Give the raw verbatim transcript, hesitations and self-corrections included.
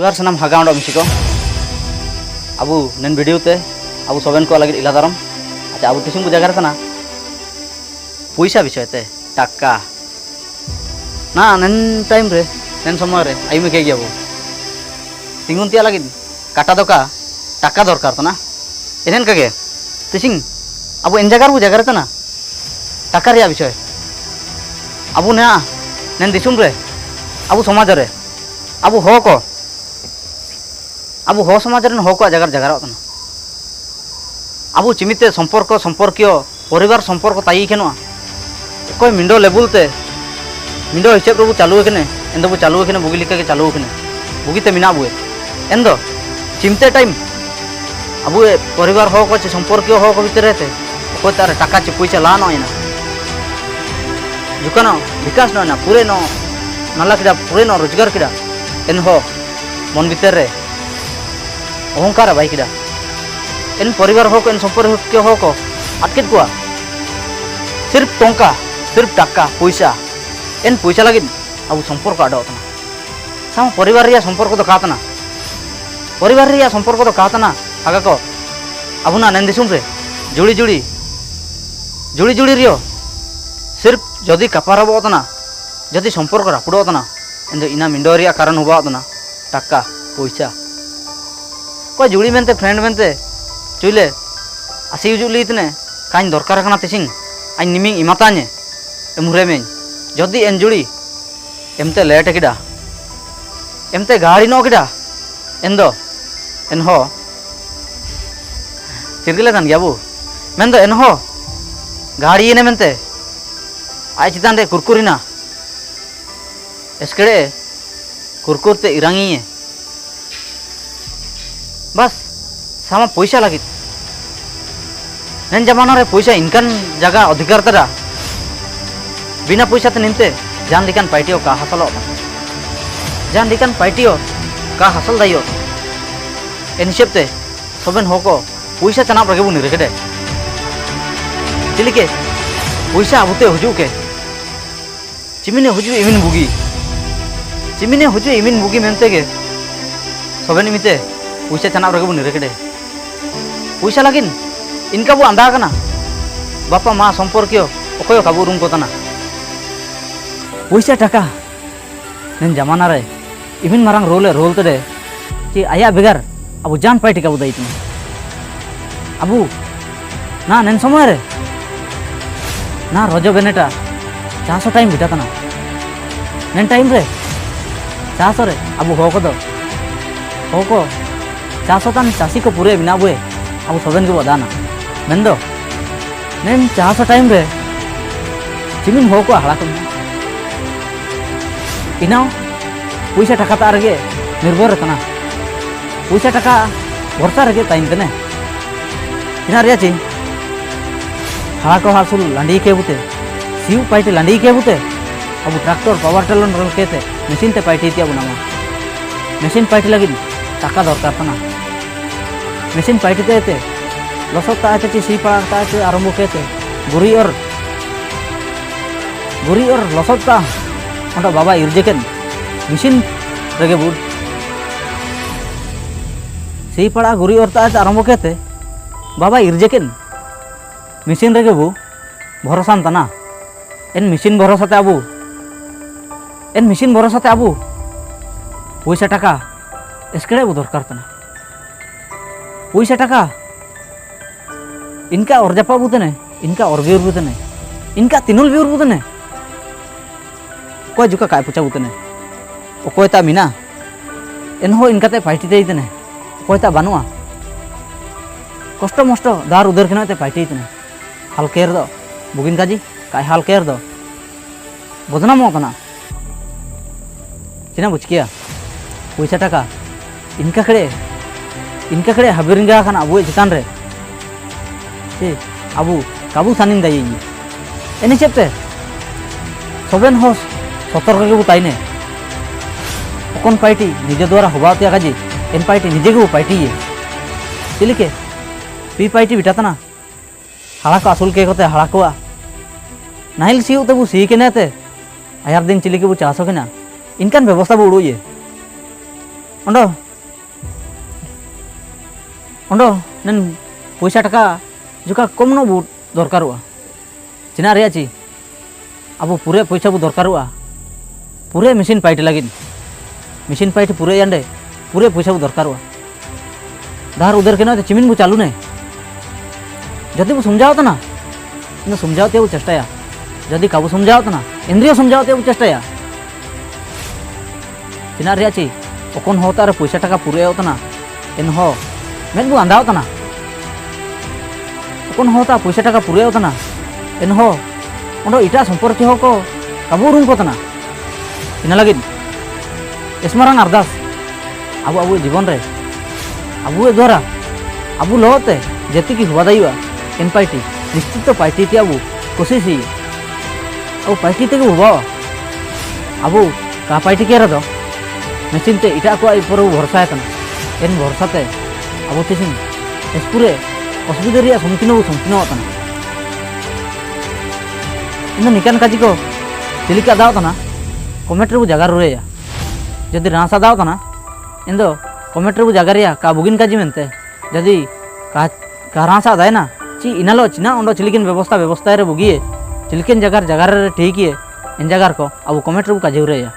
ᱡᱚᱦᱟᱨ ᱥᱟᱱᱟᱢ ᱦᱟᱜᱟ ᱚᱸᱰᱚᱜ ᱢᱤᱥᱤ ᱠᱚ᱾ ᱟᱵᱩ ᱱᱮᱱ video ᱛᱮ ᱟᱵᱩ ᱥᱚᱵᱮᱱ ᱠᱚ ᱞᱟᱹᱜᱤᱫ ᱤᱞᱟ ᱫᱟᱨᱟᱢ᱾ ᱟᱪᱪᱷᱟ, ᱟᱵᱩ ᱛᱤᱥᱤᱝ ᱵᱩ ᱡᱟᱜᱟ ᱨᱮ ᱛᱟᱦᱮᱱᱟ ᱯᱚᱭᱥᱟ ᱵᱤᱥᱚᱭ ᱛᱮ, ᱴᱟᱠᱟ᱾ ᱱᱟ, ᱱᱮᱱ time ᱨᱮ, ᱱᱮᱱ ᱥᱚᱢᱚᱭ ᱨᱮ ᱟᱭᱩ ᱢᱮ ᱠᱮ ᱜᱮᱭᱟ ᱵᱩ ᱛᱤᱸᱜᱩᱱ ᱛᱮᱭᱟᱜ ᱞᱟᱹᱜᱤᱫ ᱠᱟᱴᱟ ᱫᱚᱠᱟ ᱴᱟᱠᱟ ᱫᱚᱨᱠᱟᱨ ᱛᱟᱦᱮᱱᱟ᱾ ᱮᱱᱮᱱ ᱠᱟᱜᱮ ᱛᱤᱥᱤᱝ ᱟᱵᱩ ᱮᱱ ᱡᱟᱜᱟ ᱨᱮ ᱵᱩ ᱡᱟᱜᱟ ᱨᱮ ᱛᱟᱦᱮᱱᱟ ᱴᱟᱠᱟ ᱨᱮᱭᱟᱜ ᱵᱤᱥᱚᱭ᱾ ᱟᱵᱩ ᱱᱮ, ᱱᱮᱱ ᱫᱤᱥᱚᱢ ᱨᱮ, ᱟᱵᱩ ᱥᱚᱢᱟᱡᱽ ᱨᱮ, ᱟᱵᱩ ᱦᱚᱲ ᱠᱚ, ᱟᱵᱩ ᱦᱚᱲ ᱥᱚᱢᱟᱡᱽ ᱨᱮᱱ ᱦᱚᱲ ᱠᱚᱣᱟᱜ ᱡᱟᱜᱟ ᱨᱮ ᱡᱟᱜᱟᱨᱚᱜ ᱠᱟᱱᱟ᱾ ᱟᱵᱩ ᱪᱤᱢᱤᱛᱮ ᱥᱚᱢᱯᱚᱨᱠᱚ, ᱥᱚᱢᱯᱚᱨᱠᱤᱭᱚ, ᱯᱚᱨᱤᱵᱟᱨ ᱥᱚᱢᱯᱚᱨᱠᱚ ᱛᱟᱭᱤ ᱠᱟᱱᱟ᱾ ᱚᱠᱚᱭ ᱢᱤᱸᱰᱚ level ᱛᱮ, ᱢᱤᱸᱰᱚ ᱦᱤᱥᱟᱹᱵ ᱨᱮᱵᱩ ᱪᱟᱞᱩ ᱟᱠᱟᱱᱟ, ᱮᱱᱫᱚ ᱵᱩ ᱪᱟᱞᱩ ᱟᱠᱟᱱᱟ, ᱵᱩᱜᱤ ᱞᱮᱠᱟ ᱜᱮ ᱪᱟᱞᱩ ᱟᱠᱟᱱᱟ, ᱵᱩᱜᱤ ᱛᱮ ᱢᱮᱱᱟᱜ ᱵᱩ᱾ ᱮᱱᱫᱚ ᱪᱤᱢᱛᱮ time ᱟᱵᱩ ᱯᱚᱨᱤᱵᱟᱨ ᱦᱚᱲ ᱠᱚ ᱪᱮ ᱥᱚᱢᱯᱚᱨᱠᱤᱭᱚ ᱦᱚᱲ ᱠᱚ ᱵᱷᱤᱛᱨᱤ ᱨᱮ ᱛᱮ ᱚᱠᱚᱭ ᱛᱟᱨ ᱨᱮ ᱴᱟᱠᱟ ᱪᱮ ᱯᱚᱭᱥᱟ ᱞᱟ ᱱᱚᱜ ᱮᱱᱟ, ᱡᱩᱠᱟᱱᱚ ᱵᱤᱠᱟᱥ ᱱᱚᱜ ᱮᱱᱟ, ᱯᱩᱨᱮ ᱱᱚᱜ ᱱᱟᱞᱟ ᱠᱮᱫᱟ, ᱯᱩᱨᱮ ᱱᱚᱜ ᱨᱳᱡᱽᱜᱟᱨ ᱠᱮᱫᱟ, ᱮᱱᱦᱚᱸ ᱢᱚᱱ ᱵᱷᱤᱛᱤᱨ ᱨᱮ ᱚᱦᱚᱝᱠᱟᱨ ᱮ ᱵᱟᱭ ᱠᱮᱫᱟ᱾ ᱮᱱ ᱯᱚᱨᱤᱵᱟᱨ ᱦᱚᱲ ᱠᱚ, ᱮᱱ ᱥᱚᱢᱯᱚᱨᱠᱤᱭᱚ ᱦᱚᱲ ᱠᱚ ᱟᱴᱠᱮᱫ ᱠᱚᱣᱟ᱾ ᱥᱤᱨᱯ ᱴᱚᱝᱠᱟ, ᱥᱤᱨᱯ ᱴᱟᱠᱟ ᱯᱚᱭᱥᱟ, ᱮᱱ ᱯᱚᱭᱥᱟ ᱞᱟᱹᱜᱤᱫ ᱟᱵᱚ ᱥᱚᱢᱯᱚᱨᱠᱚ ᱟᱫᱚᱜ ᱠᱟᱱᱟ᱾ ᱥᱟᱶ ᱯᱚᱨᱤᱵᱟᱨ ᱨᱮᱭᱟᱜ ᱥᱚᱢᱯᱚᱨᱠᱚ ᱫᱚ ᱠᱟ ᱛᱟᱱᱟ? ᱯᱚᱨᱤᱵᱟᱨ ᱨᱮᱭᱟᱜ ᱥᱚᱢᱯᱚᱨᱠᱚ ᱫᱚ ᱠᱟ ᱛᱟᱱᱟ? ᱟᱜᱟ ᱠᱚ, ᱟᱵᱚᱱᱟᱜ ᱱᱮᱱ ᱫᱤᱥᱚᱢ ᱨᱮ ᱡᱩᱲᱤ ᱡᱩᱲᱤ, ᱡᱩᱲᱤ ᱡᱩᱲᱤ ᱨᱮᱭᱚ ᱥᱤᱨᱯ ᱡᱚᱫᱤ ᱠᱟᱯᱟᱨᱟᱵᱚᱜ ᱛᱟᱱᱟ, ᱡᱚᱫᱤ ᱥᱚᱢᱯᱚᱨᱠᱚ ᱨᱟᱹᱯᱩᱫᱚᱜ ᱛᱟᱱᱟ, ᱮᱱᱫᱚ ᱤᱱᱟ ᱢᱤᱸᱰᱚ ᱨᱮᱭᱟᱜ ᱠᱟᱨᱚᱱ ᱦᱩᱭᱩᱜ ᱛᱟᱱᱟ ᱴᱟᱠᱟ ᱯᱚᱭᱥᱟ᱾ ᱚᱠᱚᱭ ᱡᱩᱲᱤ ᱢᱮᱱᱛᱮ, friend ᱢᱮᱱᱛᱮ ᱪᱩᱭᱞᱮ ᱟᱥᱤ ᱦᱤᱡᱩᱜ ᱞᱟᱹᱭ ᱛᱮᱱᱮ, ᱠᱟᱧ ᱫᱚᱨᱠᱟᱨ ᱠᱟᱱᱟ ᱛᱤᱥᱤᱝ, ᱟᱧ ᱱᱤᱢᱤᱝ ᱮᱢᱟᱛᱟᱧᱮ, ᱮᱢᱩᱨᱮ ᱢᱮᱧ᱾ ᱡᱚᱫᱤ ᱮᱱ ᱡᱩᱲᱤ ᱮᱢᱛᱮ late ᱠᱮᱫᱟ, ᱮᱢᱛᱮ ᱜᱟᱹᱲᱤ ᱱᱚᱜ ᱠᱮᱫᱟ, ᱮᱱᱫᱚ ᱮᱱᱦᱚᱸ ᱪᱤᱨᱜᱟᱹᱞᱮ ᱛᱟᱦᱮᱱ ᱜᱮᱭᱟ ᱵᱚ᱾ ᱢᱮᱱᱫᱚ ᱮᱱᱦᱚᱸ ᱜᱟᱹᱲᱤᱭᱮᱱᱮ ᱢᱮᱱᱛᱮ ᱟᱡ ᱪᱮᱛᱟᱱ ᱨᱮ ᱠᱩᱨᱠᱩᱨᱤᱱᱟ, ᱮᱥᱠᱮᱲᱮ ᱠᱩᱨᱠᱩᱨ ᱛᱮ ᱤᱨᱟᱝᱤᱭᱮ᱾ ᱵᱟᱥ, ᱥᱟᱢᱟ ᱯᱚᱭᱥᱟ ᱞᱟᱹᱜᱤᱫ᱾ ᱱᱮᱱ ᱡᱟᱢᱟᱱᱟ ᱨᱮ ᱯᱚᱭᱥᱟ ᱤᱱᱠᱟᱱ ᱡᱟᱜᱟ ᱚᱫᱷᱤᱠᱟᱨ ᱛᱟᱨᱟ, ᱵᱤᱱᱟ ᱯᱚᱭᱥᱟ ᱛᱮ ᱱᱤᱱᱛᱮ ᱡᱟᱦᱟᱱ ᱞᱮᱠᱟᱱ ᱯᱟᱭᱴᱤᱭᱳ ᱠᱟ ᱦᱟᱥᱚᱞᱚᱜ ᱠᱟᱱᱟ, ᱡᱟᱦᱟᱱ ᱞᱮᱠᱟᱱ ᱯᱟᱭᱴᱤᱭᱳ ᱠᱟ ᱦᱟᱥᱚᱞ ᱫᱟᱭᱳ᱾ ᱮᱱ ᱦᱤᱥᱟᱹᱵ ᱛᱮ ᱥᱚᱵᱮᱱ ᱦᱚᱲ ᱠᱚ ᱯᱚᱭᱥᱟ ᱪᱟᱱᱟᱵ ᱨᱮᱜᱮ ᱵᱚᱱ ᱱᱤᱨᱟᱹᱠᱮᱫᱮ᱾ ᱪᱮᱫ ᱞᱮᱠᱟ ᱯᱚᱭᱥᱟ ᱟᱵᱚᱛᱮ ᱦᱤᱡᱩᱜ ᱠᱮ, ᱪᱤᱢᱤᱱᱮ ᱦᱤᱡᱩᱜ ᱤᱢᱤᱱ ᱵᱩᱜᱤ, ᱪᱤᱢᱤᱱᱮ ᱦᱤᱡᱩᱜ ᱤᱢᱤᱱ ᱵᱩᱜᱤ ᱢᱮᱱᱛᱮ ᱜᱮ Soben mite, puisa chanab rege bu nire kede. Puisa lagin, inka bu anda kana. Bapa ma somporkiyo, okoyo kabu urung ko tana. Puisa taka, nen jamana re, imin marang role, role tede, chi aya begar, abu jan paiti kabu daitin. Abu, na nen somoy re, na rojo beneta, chaso time bita tana. Nen time re, chaso re, abu hoko do. Hoko, chaso tan chasi ko pure bina bue, abu soben ke badana. Mendo, nen chaso time re, chimin hoko ahla kun. Inao, puisa taka ta rege, nirbhor tana. Puisa taka borsa rege tain tene. Ina ria chi. Hala ko hasul landi ke bute. Siu paiti landi ke bute. Abu tractor power tiller rol kete. Machine te paiti tia bu nama. Machine paiti lagin. Taka dorkar tana. Machine paiti te te. Losot ta te chi si pa ta te arombo kete. Guri or. Guri or losot ta. Onda baba irjeken. Machine rege bud. Sei pala guri orta ait arombo kete, baba irjeken. Machine rege bu, bhorosa tana. En machine bhorosa te abu. En machine bhorosa te abu. Puisa taka, eskere bu dorkar tana. Puisa taka, inka or japa bu tene, inka or biur bu tene, inka tinul biur bu tene. Okoy juka kai pucha bu tene. Okoy ta mina. Enho inka te paiti te itene. Okoy ta banua. Kosto mosto dar uder kino te paiti itene. Halker do. Bugin kaji, kai halker do. Bodnam mo tana. China buchkia. Puisa taka. Inka kere, inka kere habiringa kana abu e chitan re. He, abu, kabu sanin dai. Eni chepte. Soben hos, sotor ke bu taine. Okon paiti, nije duara hoba tia kaji, en paiti nije ke bu paiti ye. Chilike, pi paiti bita tana. Halako asul ke kote halako a. Nahil si ute bu si kene te. Ayar din chilike bu chaso kena. Inkan bebosta bu uru ye. Ondo, Ondo nen poisa taka juka komno bu dorkaroa. China ria chi. Abu pure poisa bu dorkaroa. Pure machine paiti lagin. Machine paiti pure yande. Pure poisa bu dorkaroa. Dahar uder kena te chimin bu chalu ne. Jodi bu sumjao tana, ino sumjao te bu chestaya. Jodi kabu sumjao tana, endrio sumjao te bu chestaya. China ria chi, okon hota re poisa taka pure o tana. Enho, med bu andao tana. Okon hota poisa taka pure o tana. Enho, ondo ita somporki hoko, kabu urungko tana. Ina lagin, esmarang ardas. Abu abu jibon re. Abu e duara. Abu lote, jetiki huba daiwa. En paiti, nistito paiti ki abu, kosisi. Abu paiti te ki huba. Abu, ka paiti ki arado. Machine te ita aku ai poro bhorsa e tana. En bhorsa te. Abu tisin. Espure, osubida ria somkino bu somkino tana. Endo nikan kajiko, chiliki adao tana, comment re bu jagar ureya. Jodi rasa adao tana, endo comment re bu jagaria, ka bugin kaji mente. Jodi ka, ka rasa adaina, chi inalo china ondo chilikin bebosta, bebosta re bugie, chilikin jagar, jagar re tikie, en jagar ko, abu comment re bu kaji ureya.